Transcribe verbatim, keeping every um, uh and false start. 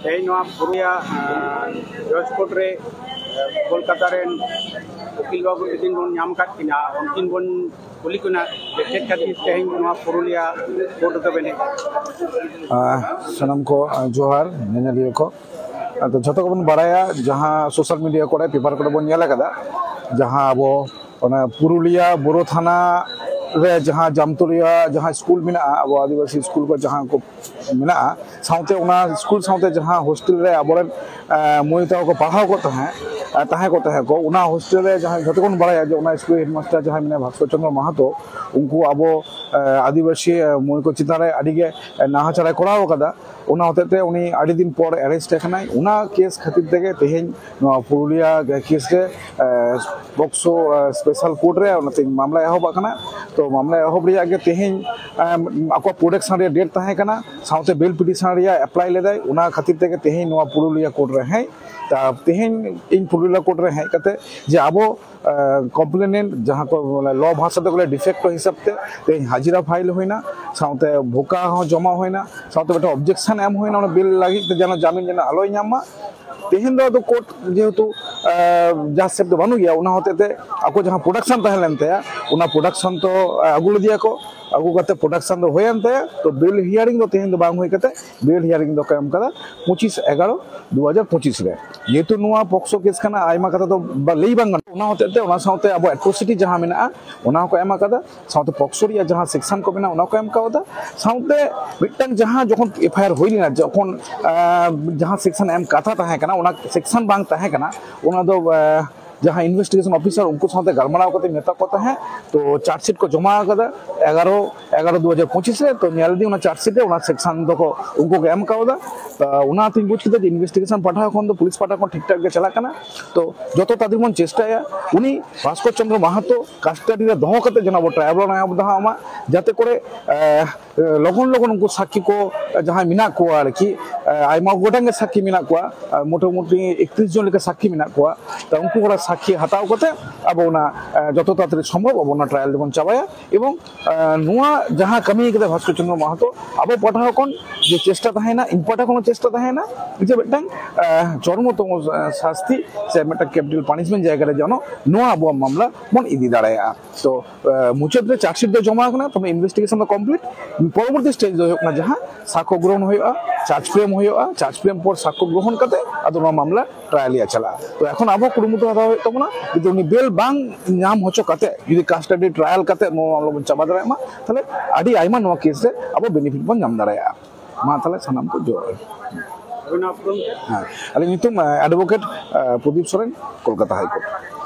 ᱛᱮᱦᱮᱧ ᱱᱚᱣᱟ ᱯᱩᱨᱩᱞᱤᱭᱟ ᱡᱚᱡᱽ ᱠᱳᱨᱴ ᱨᱮ ᱠᱳᱞᱠᱟᱛᱟ ᱨᱮᱱ ᱩᱠᱤᱞ ᱵᱟᱹᱵᱩ ᱛᱟᱹᱠᱤᱱ ᱵᱚᱱ ᱧᱟᱢ ᱟᱠᱟᱫ ᱠᱤᱱᱟ, ᱩᱱᱠᱤᱱ ᱵᱚᱱ ᱠᱩᱞᱤ ᱠᱤᱱᱟ ᱡᱮ ᱪᱮᱫ ᱠᱷᱟᱹᱛᱤᱨ ᱛᱮᱦᱮᱧ ᱱᱚᱣᱟ ᱯᱩᱨᱩᱞᱤᱭᱟ ᱠᱳᱨᱴ ᱨᱮᱫᱚ ᱵᱮᱱ ᱦᱮᱡ ᱟᱠᱟᱱᱟ? ᱟᱦ, ᱥᱟᱱᱟᱢ ᱠᱚ, ᱟᱦ, ᱡᱚᱦᱟᱨ, ᱧᱮᱧᱮᱞᱤᱭᱟᱹ ᱠᱚ᱾ ᱟᱫᱚ ᱡᱷᱚᱛᱚ ᱜᱮᱵᱚᱱ ᱵᱟᱲᱟᱭᱟ, ᱡᱟᱦᱟᱸ ᱥᱳᱥᱟᱞ ᱢᱤᱰᱤᱭᱟ ᱠᱚᱨᱮ, ᱯᱮᱯᱟᱨ ᱠᱚᱨᱮ ᱵᱚᱱ ᱧᱮᱞ ᱟᱠᱟᱫᱟ, ᱡᱟᱦᱟᱸ ᱟᱵᱚ ᱚᱱᱟ ᱯᱩᱨᱩᱞᱤᱭᱟ ᱵᱳᱨᱳ ᱛᱷᱟᱱᱟ ᱨᱮ ᱡᱟᱦᱟᱸ ᱡᱟᱢᱛᱚᱞᱤᱭᱟ ᱡᱟᱦᱟᱸ ᱥᱠᱩᱞ ᱢᱮᱱᱟᱜᱼᱟ, ᱟᱵᱚ ᱟᱹᱫᱤᱵᱟᱹᱥᱤ ᱥᱠᱩᱞ ᱠᱚ ᱡᱟᱦᱟᱸ ᱠᱚ ᱢᱮᱱᱟᱜᱼᱟ, ᱥᱟᱶᱛᱮ ᱚᱱᱟ ᱥᱠᱩᱞ ᱥᱟᱶᱛᱮ ᱡᱟᱦᱟᱸ ᱦᱳᱥᱴᱮᱞ ᱨᱮ ᱟᱵᱚᱨᱮᱱ, ᱟᱦ, ᱢᱟᱹᱭ ᱛᱟᱠᱚ ᱠᱚ ᱯᱟᱲᱦᱟᱣ ᱠᱚ ᱛᱟᱦᱮᱸᱫ, ᱟᱦ, ᱛᱟᱦᱮᱸ ᱠᱚ ᱛᱟᱦᱮᱸ ᱠᱚ, ᱚᱱᱟ ᱦᱳᱥᱴᱮᱞ ᱨᱮ ᱡᱟᱦᱟᱸ ᱡᱷᱚᱛᱚ ᱵᱚᱱ ᱵᱟᱲᱟᱭᱟ ᱡᱮ ᱚᱱᱟ ᱥᱠᱩᱞ ᱦᱮᱰᱢᱟᱥᱴᱟᱨ ᱡᱟᱦᱟᱸᱭ ᱢᱮᱱᱟᱭᱟ ᱵᱷᱟᱥᱠᱚᱨ ᱪᱚᱱᱫᱨᱚ ᱢᱟᱦᱟᱛᱚ, ᱩᱱᱠᱩ ᱟᱵᱚ, ᱟᱦ, ᱟᱹᱫᱤᱵᱟᱹᱥᱤ, ᱟᱦ, ᱢᱟᱹᱭ ᱠᱚ ᱪᱮᱛᱟᱱ ᱨᱮ ᱟᱹᱰᱤ ᱜᱮ, ᱟᱦ, ᱱᱟᱦᱟᱪᱟᱨ ᱮ ᱠᱚᱨᱟᱣ ᱟᱠᱟᱫᱟ᱾ ᱚᱱᱟ ᱦᱚᱛᱮᱡ ᱛᱮ ᱩᱱᱤ ᱟᱹᱰᱤ ᱫᱤᱱ ᱯᱚᱨ ᱮᱨᱮᱥᱴ ᱟᱠᱟᱱᱟᱭ᱾ ᱚᱱᱟ ᱠᱮᱥ ᱠᱷᱟᱹᱛᱤᱨ ᱛᱮᱜᱮ ᱛᱮᱦᱮᱧ ᱱᱚᱣᱟ ᱯᱩᱨᱩᱞᱤᱭᱟ ᱠᱮᱥ ᱨᱮ, ᱟᱦ, ᱯᱚᱠᱥᱳ, ᱟᱦ, ᱥᱯᱮᱥᱟᱞ ᱠᱳᱨᱴ ᱨᱮ ᱚᱱᱟᱛᱮ ᱢᱟᱢᱞᱟ ᱮᱦᱚᱵ ᱟᱠᱟᱱᱟ᱾ ᱛᱚ ᱢᱟᱢᱞᱟ ᱮᱦᱚᱵ ᱨᱮᱭᱟᱜ ᱜᱮ ᱛᱮᱦᱮᱧ, ᱟᱦ, ᱟᱠᱚᱣᱟᱜ ᱯᱨᱚᱰᱟᱠᱥᱚᱱ ᱨᱮᱭᱟᱜ ᱰᱮᱴ ᱛᱟᱦᱮᱸ ᱠᱟᱱᱟ, ᱥᱟᱶᱛᱮ ᱵᱮᱞ ᱯᱤᱴᱤᱥᱚᱱ ᱨᱮᱭᱟᱜ ᱮᱯᱞᱟᱭ ᱞᱮᱫᱟᱭ᱾ ᱚᱱᱟ ᱠᱷᱟᱹᱛᱤᱨ ᱛᱮᱜᱮ ᱛᱮᱦᱮᱧ ᱱᱚᱣᱟ ᱯᱩᱨᱩᱞᱤᱭᱟ ᱠᱳᱨᱴ ᱨᱮ ᱦᱮᱡ, ᱛᱟ ᱛᱮᱦᱮᱧ ᱤᱧ ᱯᱩᱨᱩᱞᱤᱭᱟ ᱠᱳᱨᱴ ᱨᱮ ᱦᱮᱡ ᱠᱟᱛᱮ ᱡᱮ ᱟᱵᱚ, ᱟᱦ, ᱠᱚᱢᱯᱞᱮᱱᱮᱱᱴ ᱡᱟᱦᱟᱸ ᱠᱚ ᱞᱚ ᱵᱷᱟᱥᱟ ᱛᱮᱠᱚ ᱞᱟᱹᱭᱟ ᱰᱤ ᱯᱷᱮᱠᱴᱳ ᱦᱤᱥᱟᱹᱵ ᱛᱮ ᱛᱮᱦᱮᱧ ᱦᱟᱡᱤᱨᱟ ᱯᱷᱟᱭᱤᱞ ᱦᱩᱭᱱᱟ, ᱥᱟᱶᱛᱮ ᱵᱷᱳᱠᱟ ᱦᱚᱸ ᱡᱚᱢᱟ ᱦᱩᱭᱱᱟ, ᱥᱟᱶᱛᱮ ᱢᱤᱫᱴᱟᱝ ᱚᱵᱡᱮᱠᱥᱚᱱ ᱮᱢ ᱦᱩᱭᱱᱟ ᱚᱱᱟ ᱵᱮᱞ ᱞᱟᱹᱜᱤᱫ ᱛᱮ, ᱡᱮᱱᱚ ᱡᱟᱢᱤᱱ ᱡᱮᱱᱚ ᱟᱞᱚᱭ ᱧᱟᱢ ᱢᱟ᱾ ᱛᱮᱦᱮᱧ ᱫᱚ ᱟᱫᱚ ᱠᱳᱨᱴ ᱡᱮᱦᱮᱛᱩ, ᱟᱦ, ᱡᱟᱦᱟᱸ ᱥᱮᱫ ᱫᱚ ᱵᱟᱹᱱᱩᱜ ᱜᱮᱭᱟ, ᱚᱱᱟ ᱦᱚᱛᱮᱡ ᱛᱮ ᱟᱠᱚ ᱡᱟᱦᱟᱸ ᱯᱨᱚᱰᱟᱠᱥᱚᱱ ᱛᱟᱦᱮᱸ ᱞᱮᱱ ᱛᱟᱭᱟ, ᱚᱱᱟ ᱯᱨᱚᱰᱟᱠᱥᱚᱱ ᱛᱚ, ᱟᱦ, ᱟᱹᱜᱩ ᱞᱮᱫᱮᱭᱟ ᱠᱚ, ᱟᱹᱜᱩ ᱠᱟᱛᱮ ᱯᱨᱚᱰᱟᱠᱥᱚᱱ ᱫᱚ ᱦᱩᱭᱮᱱ ᱛᱟᱭᱟ᱾ ᱛᱚ ᱵᱮᱞ ᱦᱤᱭᱟᱨᱤᱝ ᱫᱚ ᱛᱮᱦᱮᱧ ᱫᱚ ᱵᱟᱝ ᱦᱩᱭ ᱠᱟᱛᱮ ᱵᱮᱞ ᱦᱤᱭᱟᱨᱤᱝ ᱫᱚᱠᱚ ᱮᱢ ᱠᱟᱫᱟ ᱯᱚᱸᱪᱤᱥ ᱮᱜᱟᱨᱚ ᱫᱩ ᱦᱟᱡᱟᱨ ᱯᱚᱸᱪᱤᱥ ᱨᱮ᱾ ᱡᱮᱦᱮᱛᱩ ᱱᱚᱣᱟ ᱯᱚᱠᱥᱳ ᱠᱮᱥ ᱠᱟᱱᱟ, ᱟᱭᱢᱟ ᱠᱟᱛᱷᱟ ᱫᱚ ᱵᱟ-, ᱞᱟᱹᱭ ᱵᱟᱝ ᱜᱟᱱᱚᱜᱼᱟ᱾ ᱚᱱᱟ ᱦᱚᱛᱮᱡ ᱛᱮ ᱚᱱᱟ ᱥᱟᱶᱛᱮ ᱟᱵᱚ ᱮᱴᱨᱳᱥᱤᱴᱤ ᱡᱟᱦᱟᱸ ᱢᱮᱱᱟᱜᱼᱟ, ᱚᱱᱟ ᱦᱚᱸᱠᱚ ᱮᱢ ᱟᱠᱟᱫᱟ᱾ ᱥᱟᱶᱛᱮ ᱯᱚᱠᱥᱳ ᱨᱮᱭᱟᱜ ᱡᱟᱦᱟᱸ ᱥᱮᱠᱥᱚᱱ ᱠᱚ ᱢᱮᱱᱟᱜᱼᱟ, ᱚᱱᱟ ᱠᱚ ᱮᱢ ᱠᱟᱣᱫᱟ᱾ ᱥᱟᱶᱛᱮ ᱢᱤᱫᱴᱟᱝ ᱡᱟᱦᱟᱸ ᱡᱚᱠᱷᱚᱱ ᱮᱯᱷ ᱟᱭ ᱟᱨ ᱦᱩᱭ ᱞᱮᱱᱟ, ᱡᱚᱠᱷᱚᱱ, ᱟᱦ, ᱡᱟᱦᱟᱸ ᱥᱮᱠᱥᱚᱱ ᱮᱢ ᱠᱟᱛᱷᱟ ᱛᱟᱦᱮᱸ ᱠᱟᱱᱟ, ᱚᱱᱟ ᱥᱮᱠᱥᱚᱱ ᱵᱟᱝ ᱛᱟᱦᱮᱸ ᱠᱟᱱᱟ, ᱚᱱᱟ ᱫᱚ, ᱟᱦ, ᱡᱟᱦᱟᱸ ᱤᱱᱵᱷᱮᱥᱴᱤᱜᱮᱥᱚᱱ ᱚᱯᱷᱤᱥᱟᱨ ᱩᱱᱠᱩ ᱥᱟᱶᱛᱮ ᱜᱟᱞᱢᱟᱨᱟᱣ ᱠᱟᱛᱮ ᱢᱮᱛᱟ ᱠᱚ ᱛᱟᱦᱮᱸᱫ᱾ ᱛᱚ ᱪᱟᱨᱡᱽᱥᱤᱴ ᱠᱚ ᱡᱚᱢᱟ ᱟᱠᱟᱫᱟ ᱮᱜᱟᱨᱚ ᱮᱜᱟᱨᱚ ᱫᱩ ᱦᱟᱡᱟᱨ ᱯᱚᱸᱪᱤᱥ ᱨᱮ᱾ ᱛᱚ ᱧᱮᱞ ᱫᱤᱧ ᱚᱱᱟ ᱪᱟᱨᱡᱽᱥᱤᱴ ᱨᱮ ᱚᱱᱟ ᱥᱮᱠᱥᱚᱱ ᱫᱚᱠᱚ ᱩᱱᱠᱩ ᱠᱚ ᱮᱢ ᱠᱟᱣᱫᱟ᱾ ᱛᱚ ᱚᱱᱟᱛᱤᱧ ᱵᱩᱡᱽ ᱠᱮᱫᱟ ᱡᱮ ᱤᱱᱵᱷᱮᱥᱴᱤᱜᱮᱥᱚᱱ ᱯᱟᱦᱴᱟ ᱠᱷᱚᱱ ᱫᱚ, ᱯᱩᱞᱤᱥ ᱯᱟᱦᱴᱟ ᱠᱷᱚᱱ ᱴᱷᱤᱠ ᱴᱷᱟᱠ ᱜᱮ ᱪᱟᱞᱟᱜ ᱠᱟᱱᱟ᱾ ᱛᱚ ᱡᱚᱛᱚ ᱛᱟᱹᱫᱤ ᱵᱚᱱ ᱪᱮᱥᱴᱟᱭᱟ ᱩᱱᱤ ᱵᱷᱟᱥᱠᱚᱨ ᱪᱚᱱᱫᱨᱚ ᱢᱟᱦᱟᱛᱚ ᱠᱟᱥᱴᱟᱰᱤ ᱨᱮ ᱫᱚᱦᱚ ᱠᱟᱛᱮ ᱡᱮᱱᱚ ᱟᱵᱚ ᱴᱨᱟᱭᱵᱟᱞ ᱨᱮ ᱧᱟᱢ ᱫᱚᱦᱚ ᱢᱟ, ᱡᱟᱛᱮ ᱠᱚᱨᱮ, ᱟᱦ, ᱞᱚᱜᱚᱱ ᱞᱚᱜᱚᱱ ᱩᱱᱠᱩ ᱥᱟᱹᱠᱷᱤ ᱠᱚ ᱡᱟᱦᱟᱸᱭ ᱢᱮᱱᱟᱜ ᱠᱚᱣᱟ ᱟᱨᱠᱤ, ᱟᱭᱢᱟ ᱜᱚᱴᱟᱝ ᱜᱮ ᱥᱟᱹᱠᱷᱤ ᱢᱮᱱᱟᱜ ᱠᱚᱣᱟ, ᱢᱚᱴᱟᱢᱩᱴᱤ ᱮᱠᱛᱨᱤᱥ ᱡᱚᱱ ᱞᱮᱠᱟ ᱥᱟᱹᱠᱷᱤ ᱢᱮᱱᱟᱜ ᱠᱚᱣᱟ᱾ ᱛᱚ ᱩᱱᱠᱩ ᱠᱚᱲᱟ ᱥᱟᱹᱠᱷᱤ ᱦᱟᱛᱟᱣ ᱠᱟᱛᱮ ᱟᱵᱚ ᱚᱱᱟ ᱡᱚᱛᱚ ᱛᱟᱲᱟᱛᱟᱲᱤ ᱥᱚᱢᱵᱷᱚᱵ ᱟᱵᱚ ᱚᱱᱟ ᱴᱨᱟᱭᱟᱞ ᱫᱚᱵᱚᱱ ᱪᱟᱵᱟᱭᱟ᱾ ᱮᱵᱚᱝ ᱱᱚᱣᱟ ᱡᱟᱦᱟᱸ ᱠᱟᱹᱢᱤ ᱠᱟᱫᱟ ᱵᱷᱟᱥᱠᱚᱨ ᱪᱚᱱᱫᱨᱚ ᱢᱟᱦᱟᱛᱚ, ᱟᱵᱚ ᱯᱟᱦᱴᱟ ᱠᱷᱚᱱ ᱡᱮ ᱪᱮᱥᱴᱟ ᱛᱟᱦᱮᱱᱟ, ᱤᱧ ᱯᱟᱦᱴᱟ ᱠᱷᱚᱱ ᱪᱮᱥᱴᱟ ᱛᱟᱦᱮᱱᱟ ᱡᱮ ᱢᱤᱫᱴᱟᱝ ᱪᱚᱨᱢᱚᱛᱚᱢ ᱥᱟᱥᱛᱤ ᱥᱮ ᱢᱤᱫᱴᱟᱝ ᱠᱮᱯᱤᱴᱟᱞ ᱯᱟᱱᱤᱥᱢᱮᱱᱴ ᱡᱟᱭᱜᱟ ᱨᱮ ᱡᱮᱱᱚ ᱱᱚᱣᱟ ᱟᱵᱚᱣᱟᱜ ᱢᱟᱢᱞᱟ ᱵᱚᱱ ᱤᱫᱤ ᱫᱟᱲᱮᱭᱟᱜᱼᱟ᱾ ᱛᱚ ᱢᱩᱪᱟᱹᱫ ᱨᱮ ᱪᱟᱨᱡᱽᱥᱤᱴ ᱫᱚ ᱡᱚᱢᱟ ᱟᱠᱟᱱᱟ, ᱛᱚᱵᱮ ᱤᱱᱵᱷᱮᱥᱴᱤᱜᱮᱥᱚᱱ ᱫᱚ ᱠᱚᱢᱯᱞᱤᱴ᱾ ᱯᱚᱨᱚᱵᱚᱨᱛᱤ ᱥᱴᱮᱡᱽ ᱫᱚ ᱦᱩᱭᱩᱜ ᱠᱟᱱᱟ ᱡᱟᱦᱟᱸ ᱥᱟᱠᱷᱭᱚ ᱜᱨᱚᱦᱚᱱ ᱦᱩᱭᱩᱜᱼᱟ, ᱪᱟᱨᱡᱽ ᱯᱷᱨᱮᱢ ᱦᱩᱭᱩᱜᱼᱟ, ᱪᱟᱨᱡᱽ ᱯᱷᱨᱮᱢ ᱯᱚᱨ ᱥᱟᱠᱷᱭᱚ ᱜᱨᱚᱦᱚᱱ ᱠᱟᱛᱮ ᱟᱫᱚ ᱱᱚᱣᱟ ᱢᱟᱢᱞᱟ ᱴᱨᱟᱭᱟᱞ ᱨᱮᱭᱟᱜ ᱪᱟᱞᱟᱜᱼᱟ᱾ ᱛᱚ ᱮᱠᱷᱚᱱ ᱟᱵᱚ ᱠᱩᱨᱩᱢᱩᱴᱩ ᱦᱟᱛᱟᱣ ᱦᱩᱭᱩᱜ ᱛᱟᱵᱚᱱᱟ, ᱡᱩᱫᱤ ᱩᱱᱤ ᱵᱮᱞ ᱵᱟᱝ ᱧᱟᱢ ᱦᱚᱪᱚ ᱠᱟᱛᱮ ᱡᱩᱫᱤ ᱠᱟᱥᱴᱟᱰᱤ ᱴᱨᱟᱭᱟᱞ ᱠᱟᱛᱮ ᱱᱚᱣᱟ ᱢᱟᱢᱞᱟ ᱵᱚᱱ ᱪᱟᱵᱟ ᱫᱟᱲᱮᱭᱟᱜ ᱢᱟ, ᱛᱟᱦᱚᱞᱮ ᱟᱹᱰᱤ ᱟᱭᱢᱟ ᱱᱚᱣᱟ ᱠᱮᱥ ᱨᱮ ᱟᱵᱚ ᱵᱮᱱᱤᱯᱷᱤᱴ ᱵᱚᱱ ᱧᱟᱢ ᱫᱟᱲᱮᱭᱟᱜᱼᱟ᱾ ᱢᱟ ᱛᱟᱦᱚᱞᱮ ᱥᱟᱱᱟᱢ ᱠᱚ ᱡᱚᱦᱟᱨ᱾ ᱦᱮᱸ, ᱟᱹᱞᱤᱧ ᱧᱩᱛᱩᱢ ᱮᱰᱵᱷᱳᱠᱮᱴ ᱯᱨᱚᱫᱤᱯ ᱥᱚᱨᱮᱱ, ᱠᱳᱞᱠᱟᱛᱟ ᱦᱟᱭ ᱠᱳᱨᱴ᱾